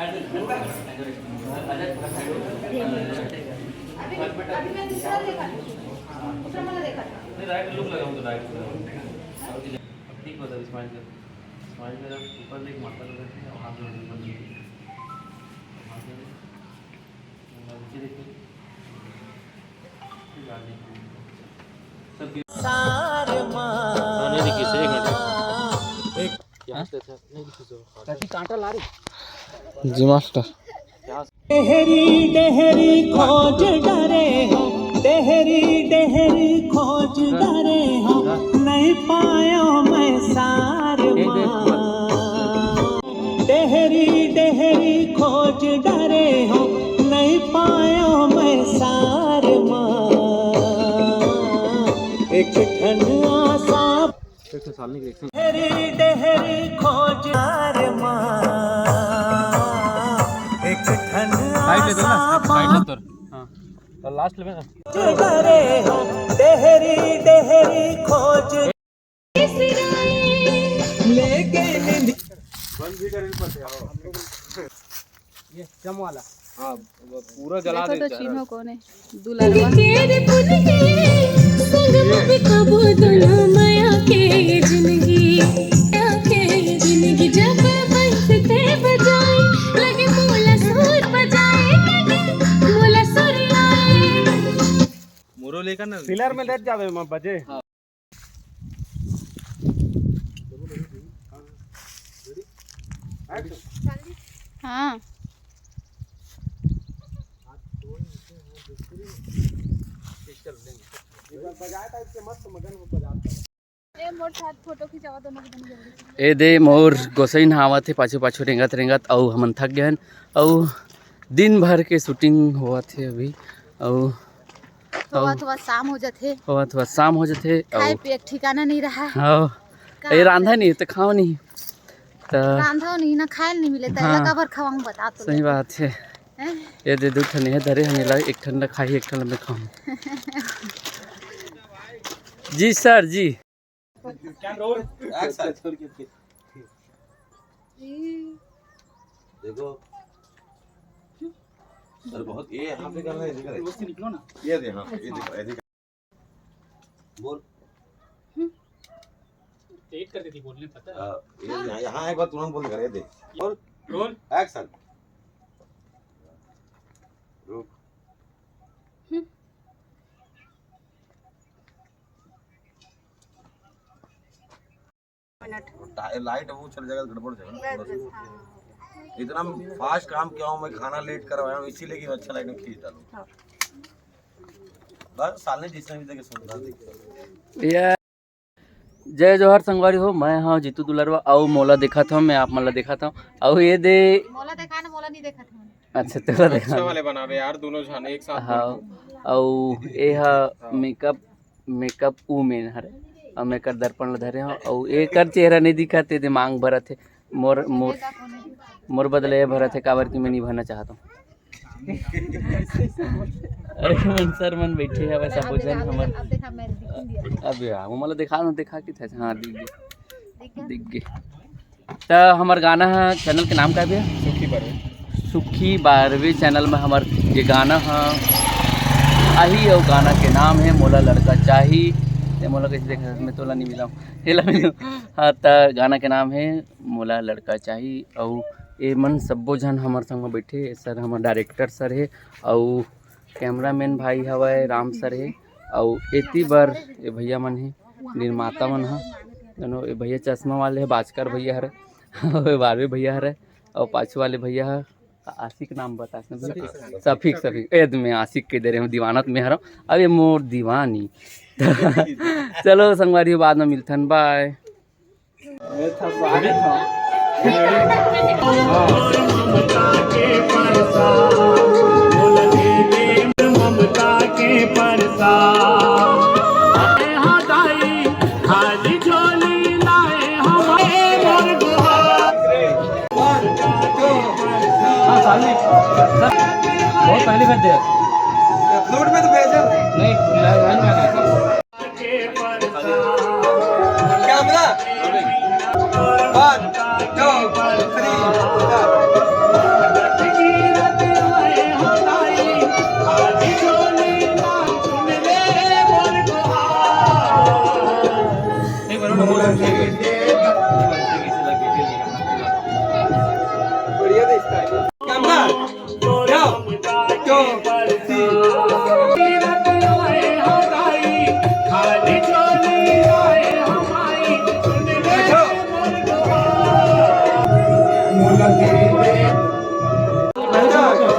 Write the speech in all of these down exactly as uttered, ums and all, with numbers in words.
अभी, अभी मैं दूसरा देखा, दूसरा वाला देखा था। नहीं, राइट लुक लगा, वो तो राइट लुक लगा। ठीक होता है, स्माइल कर, स्माइल कर, ऊपर देख, माता को देख, वहाँ पे ऊपर देख, वहाँ पे देख, नीचे देख। हाँ, नहीं दिखी, सही एक मिनट। एक यहाँ से अच्छा, नहीं दिखी, जो कांटा ला रही। जी मास्टर। यहाँ से। डेहरी डेहरी खोज डरे हो, डेहरी डेहरी खोज डरे हो, नहीं पायो मैं सार माँ। डेहरी डेहरी खोज डरे हो, नहीं पायो मैं सार माँ। एक ठन आसा एक सौ साल नहीं, एक सौ डेहरी डेहरी खोज डरे माँ। एक ठन साइड ले दो ना, आसा साइड ले तो। हाँ, तो लास्ट में ना। डरे हो, डेहरी डेहरी खोज लेके निंद। बंद भी कर, इन पर से आओ। ये चम वाला। हाँ, वो पूरा जला देखो दे तो चारा। चिन्हो कौन है? दुलरवा। तेरे पुन के संग में कबो दुनो माया के ये जिंदगी, माया के ये जिंदगी। जब बंसते बजाए लगे मोला सुर बजाए, लगे मोला सुर आए। मोरो लेकर ना सिलर में लेट जावे, माँ बजे। हाँ। हाँ। ए दे मोर गोसई नहावत हे, पाछू पाछू रेंगत रेंगत, अउ हमन थक गए हन, अउ दिन भर के शूटिंग होवत हे अभी, अउ होवत होवत शाम हो जथे। होवत होवत शाम हो जथे। खाए अउ पिए के ठिकाना नहीं रहा। हाँ। का ये रांधा नहीं तो खाओ नहीं। तो रांधा नहीं ना, खाए नहीं मिले, तो हाँ। एला काबर खवाऊं, बता तो सही ले। बात है। हैं? ये दे दू ठन ये धरे हन, एला एक ठन ला खाही, एक ठन ला मैं खाऊं। जी सर जी। Action। देखो। सर, बहुत ये यहाँ पे करना है, इधर। ये दे, हाँ, ये दे, ये दे। बोल। लेट कर देती बोलने, पता है? हाँ, ये दे, यहाँ एक बार तुरंत बोल कर, ये दे। बोल। Roll। Action। रुक। मिनट। टा-, लाइट वो चल जाएगा, गड़बड़ हो जाएगा ना बस, थोड़ा सा। बस, हाँ, हाँ, हो गया। इतना फास्ट काम किया हूँ मैं, खाना लेट करवाया हूँ, इसीलिए कि अच्छा लाइट में खींच डालूँ। हाँ। बस साले जिसने भी देखे सुनता। ये जय जोहार संगवारी हो, मैं हाँ जीतू दुलरवा, अउ मोला देखत हव, मैं आप मन ला देखत हव, अउ ये दे मोला देखा ना, मोला नहीं देखत हव। अच्छा, तोला देखा अच्छा ना। वाले बनावे यार, दोनों झन एक साथ हाँ, बोल। अउ ये हा मेकअप मेकअप वूमेन हरे, अउ मैं एकर दर्पण ल धरे हव, अउ एकर चेहरा नहीं दिखत हे, दे मांग भरत हे। मोर, मोर, मोर बदले ये भरत हे, काबर कि मैं नहीं भरना चाहत हूँ। अरे मन सर मन बैठे हवय सबो झन हमर। अब देखा, मैं दिखूंगी अभी। अब यार, वो मतलब दिखा ना, दिखा कि था, हाँ, दिख गए, दिख गया? दिख गए। त हमर गाना ह, चैनल के नाम का हे भैया? सुखी बारहवीं। सुखी बारहवीं चैनल में हमर ये गाना ह आही, अउ गाना के नाम हे मोला लड़का चाही। ते मोला कैसे देखा, मैं तोला नहीं मिलाऊँ, हेला मिलाऊँ। हाँ, त गाना के नाम हे मोला लड़का चाही। अउ ये मन सब्बो झन हमर संग में बैठे, सर हमर डायरेक्टर सर हे, अउ कैमरामैन भाई हवय राम सर हे, अउ एती बर ये भैया मन हे, निर्माता मन ह, दोनों ये भैया चश्मा वाले हे, बाजकर भैया हरे, अउ ये बारहवीं भैया हरे, अउ पाछू वाले भैया ह, आशिक नाम बतास न भैया? सफीक, सफीक। ए, मैं आशिक के दे रहे हूँ, दीवानत में हरव। अब ये मोर दीवानी। चलो संगवारी, बाद में मिलथन, बाय। हाँ, सामने। बहुत पहले भेज दे। फ्लूट में तो भेजा। नहीं, लाइन में। Camera. One, two, three, start।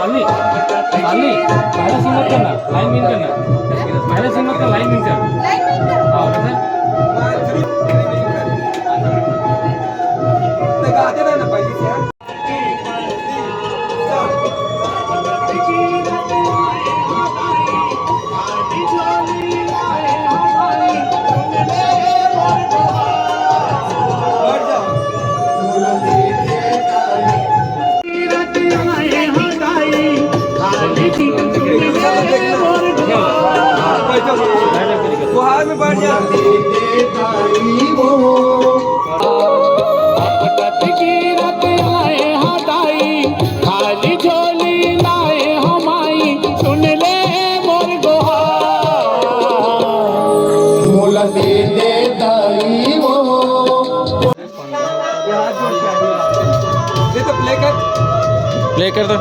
साली, साली, पहले सीन मत करना, लाइन में करना। पहले सीन मत कर, लाइन में कर। लाइन में कर। हाँ, कैसे? गुहार में बैठ जा। खाली झोली लाए हमाई, सुन ले मोर गुहार। मोला दे दे दाई वो। ये तो प्ले कर। प्ले कर दो।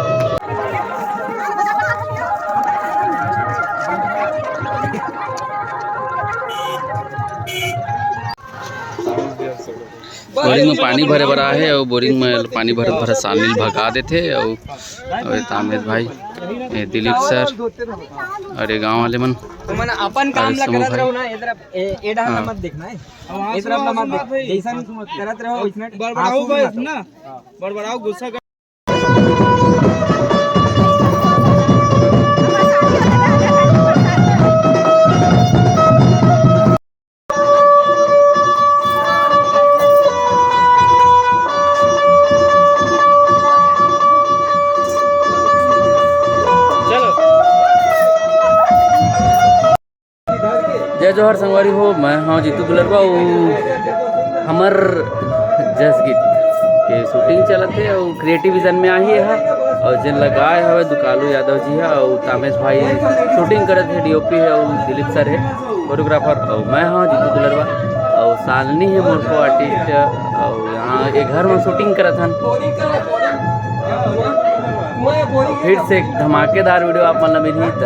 बोरिंग में पानी भरे बर आहे अउ बोरिंग में पानी भरत भरत सालनी ल भगा देथे अउ, अउ ये तामेद भाई, ये दिलीप सर अउ ये गांव वाले मन। तुमन अपन काम अरे ला समूह करत भाई। रहो ना, ए तरफ, ए, ए डहर ला हाँ। मत देखना है। ए तरफ ला मत देख। जैसन करत रहो, वैसने बड़बड़ाऊ आंसू बस मत। ना, बड़बड़ाऊ गुस्सा कर। चलो। जय जोहार संगवारी हो, मैं हूं जीतू दुलरवा। अउ हमर जस गीत के शूटिंग चलत हे अउ क्रिएटिव विजन में आही हे अउ जेन लगाए हवे दुकालू यादव जी हे अउ तामेश भाई शूटिंग करत हे, डीओपी हे अउ दिलीप सर हे कोरियोग्राफर अउ मैं हूं जीतू दुलरवा अउ सालनी हे मोर को आर्टिस्ट अउ यहां ए घर में शूटिंग करत हन। फिर से एक धमाकेदार वीडियो आप मन ला मिलही, त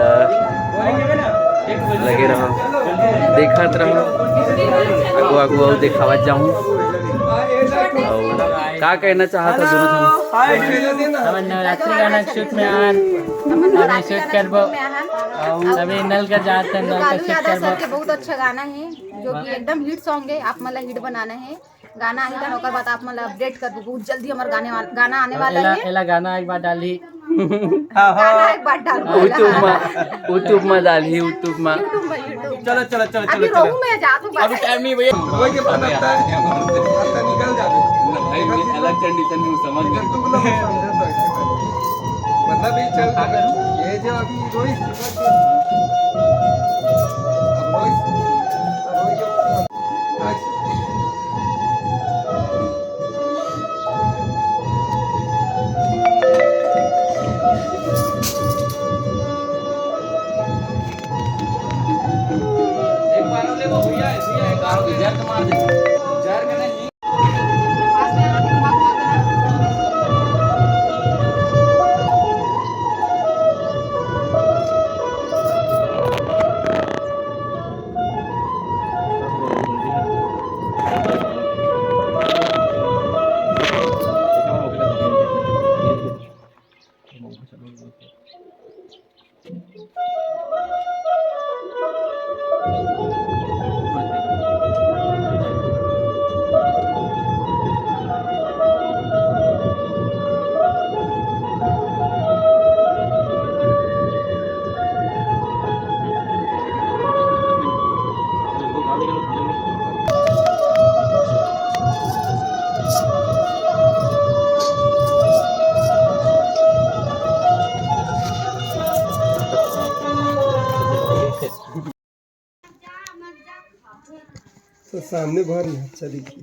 लगे रहो, देखत रहो, आगू आगू अउ देखावत जाहूं। अउ का कहना चाहत हो दोनों झन? हमन नवरात्रि गाना के शूट में आन, अभी शूट करबो। अभी नल का जात है, नल का शूट करबो। बहुत अच्छा गाना है, जो कि एकदम हिट सॉन्ग है, आप मन ला हिट बनाना है। गाना आही त ओकर बाद आप मन ला अपडेट करबो। बहुत जल्दी हमर गाने वाला, गाना आने वाला हे। एला गाना एक बार डालही। हाँ, हाँ। गाना एक बार डालबो। YouTube में, YouTube में डालही, YouTube में। YouTube में, YouTube। चलो, चलो, चलो, अभी चलो, रहू चलो। मैं जात हूँ अभी बस। टाइम नहीं भैया। वही के बाद आता है, आता निकल जाते। भाई, मैं अलग कंडीशन में हूँ, समझ गए। तुम लोग समझे तो ऐसे कर। मतलब ये चल, ये जो अभी रोहित, अब रोहित, रोहित, तो सामने भर में अच्छा दिखी।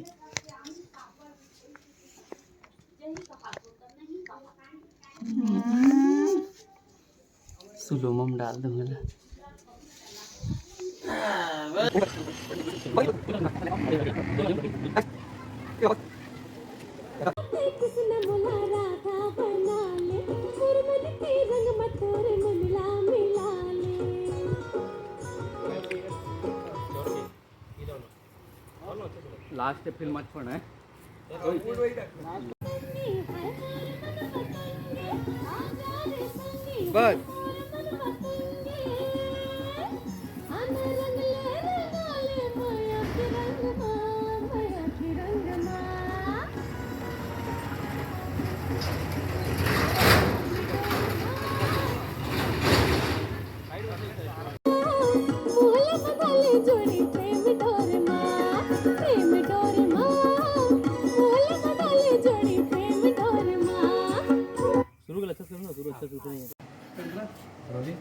स्लो में डाल दूंगा ना। लास्ट फिल्म मत छोड़ना है। बस। शुरू कर, अच्छा से करो ना, शुरू अच्छा से नहीं है। रोलिंग।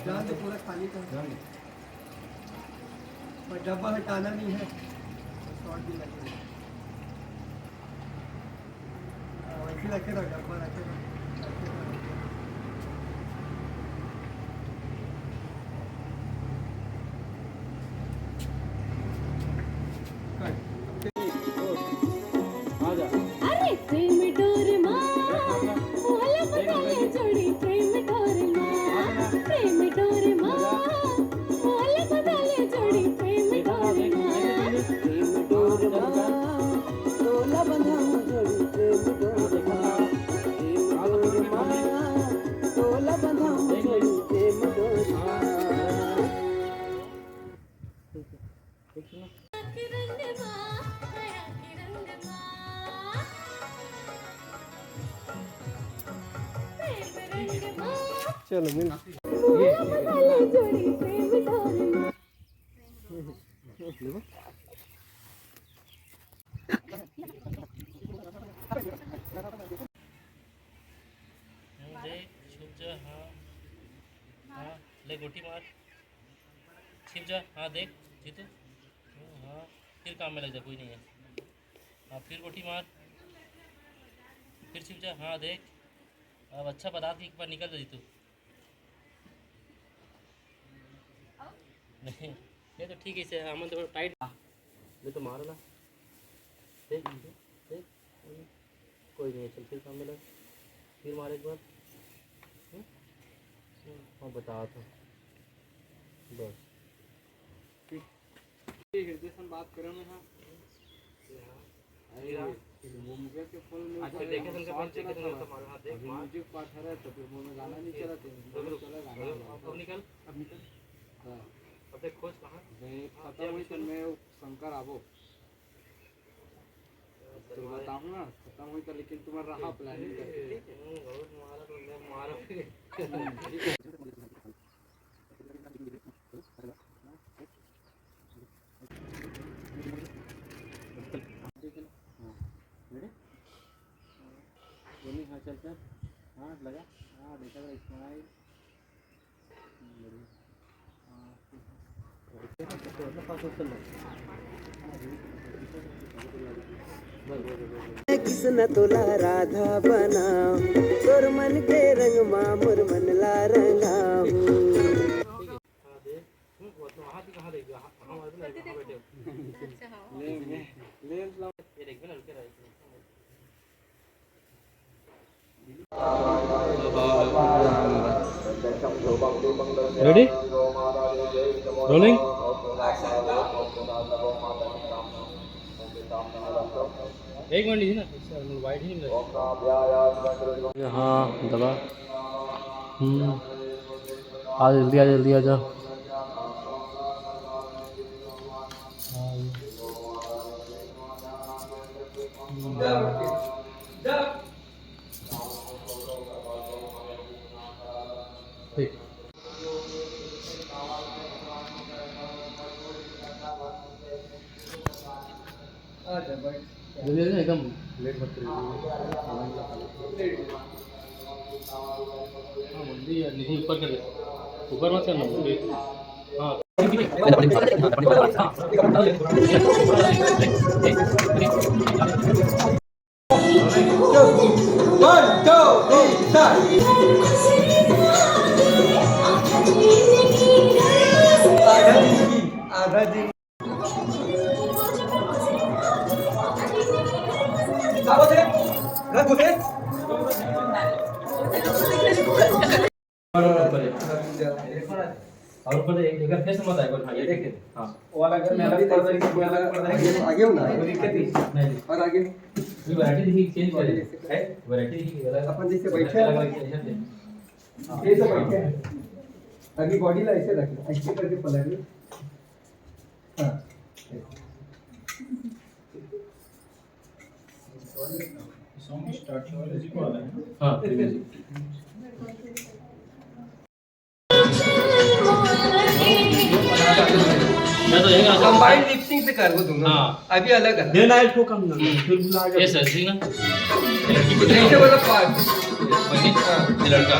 जान दे, पूरा खाली कर। जान दे। पर डब्बा हटाना नहीं है, शॉट भी लगेगा। हाँ, वैसे रखे रहो, डब्बा रखे रहो। अरे प्रेम डोर मा, मोहल्ला बदले जोड़ी प्रेम डोर मा, प्रेम डोर मा, मोहल्ला बदले जोड़ी प्रेम डोर मा, प्रेम डोर मा, तोला बंधाऊं जोड़ी प्रेम डोर मा, प्रेम डोर मा, तोला बंधाऊं जोड़ी प्रेम डोर मा। चलो मिल। देख, छुप जा, हाँ। हाँ, ले गोटी मार। छिप जा, हाँ देख, जीतू। हाँ, फिर काम में लग जा, कोई नहीं है। हाँ, फिर गोटी मार। फिर छिप जा, हाँ देख। अब अच्छा बता के एक बार निकल जा, जीतू। नहीं, ये तो ठीक है, इसे हमन तो टाइट। ले तो मारो ना। देख, देख, देख। कोई नहीं है, चल फिर काम में लग। फिर मार एक बार। हम्म? हम्म, और बता तो। बस। ठीक। ये हृदय से बात करें ना, हाँ। अरे यार, वो मुकेश के फोन में अच्छा, देखे थे उनका शॉट पंच, चला देखे थे था। उनका मारा, हाँ, देख, अभी मार। म्यूजिक पार्ट है, तो फिर वो में गाना नहीं चला था, रुक, रुक, चला गाना रुक, वाला। अब निकल। अब निकल। हाँ। अब देख, खोज कहाँ? मैं हाँ, खत्म ये हुई तो अभी मैं शंकर आबो। तो बताऊँ ना, खत्म हुई तो, लेकिन तुम्हारा रहा प्लानिंग करके, ठीक है? हम्म, बहुत मारा तो मैं मारा। हाँ, रेडी? बोलिए, हाँ, चल, चल। हाँ, लगा। हाँ, देखा था, स्माइल। किसन तोला राधा बनाऊं, तोर मन के रंग मा मोर मन ला रंगाऊं। रेडी? रोलिंग। एक मिनट लीजिए ना, इससे वाइड ही नहीं लगा। हाँ, दबा। हम्म। आ जल्दी, आ जल्दी, आ जा। हाँ, ये। हम्म। ठीक। जल्दी, जल्दी, एकदम लेट मत करिए। हाँ, जल्दी यार, नहीं, ऊपर कर दे। ऊपर मत करना, ऊपर। हाँ। One, two, three, start. आधा जिंदगी, आधा जिंदगी। क्या बोलते हैं? रंग घुसे? पर एक, एक फेस मत आए, पर हाँ, ये देखे। हाँ। वो वाला घर में अलग पर्दा, इसमें अलग पर्दा है। आगे, आगे हो ना। कोई दिक्कत नहीं। नहीं, नहीं। और आगे? ये वैरायटी देखिए, चेंज करें। है? वैरायटी देखिए, अलग, अपन जैसे बैठे हैं। अलग, अलग चेंज करते हैं। हाँ। ये तो बैठे हैं। अभी बॉडी ला ऐसे रख, ऐसे करके पलट लो। हाँ। सॉन्ग स्टार्टिंग वाला म्यूजिक वाला है ना? हाँ, म्यूजिक। मैं तो यही कंबाइंड लिप सिंक से कर वो दूंगा। हाँ। अभी अलग है। देना है इसको कम ना, फिर बुला के। ये सर, ठीक ना? जैसे वाला पार्ट। वही? हाँ। ये लड़का।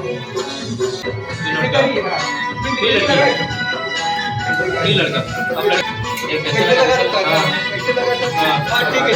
ये लड़का। ये लड़की। ये लड़का। अब लड़का। एक ऐसे लगा, हाँ। हाँ, ठीक है।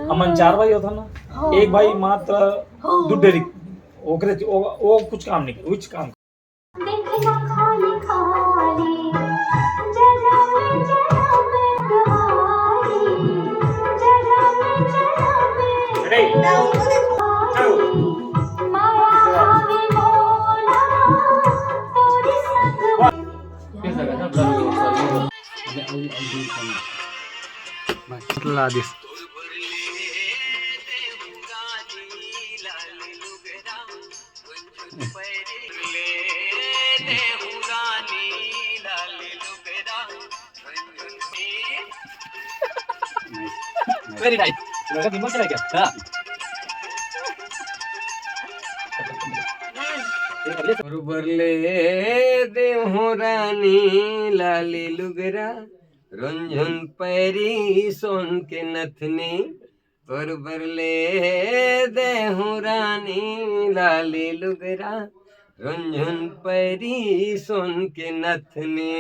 हमन चार भाई होथन ना, एक भाई मात्र दूध डेयरी, ओकरे, ओ, ओ कुछ काम नहीं करे, कुछ काम। ला दिस। Very nice. लड़का दिमाग चला गया। हाँ। बरोबर ले देहूं रानी लाली लुगरा, रुंझुन पैरी सोन के नथनी। बरोबर ले देहूं रानी लाली लुगरा, रुंझुन पैरी सोन के नथनी।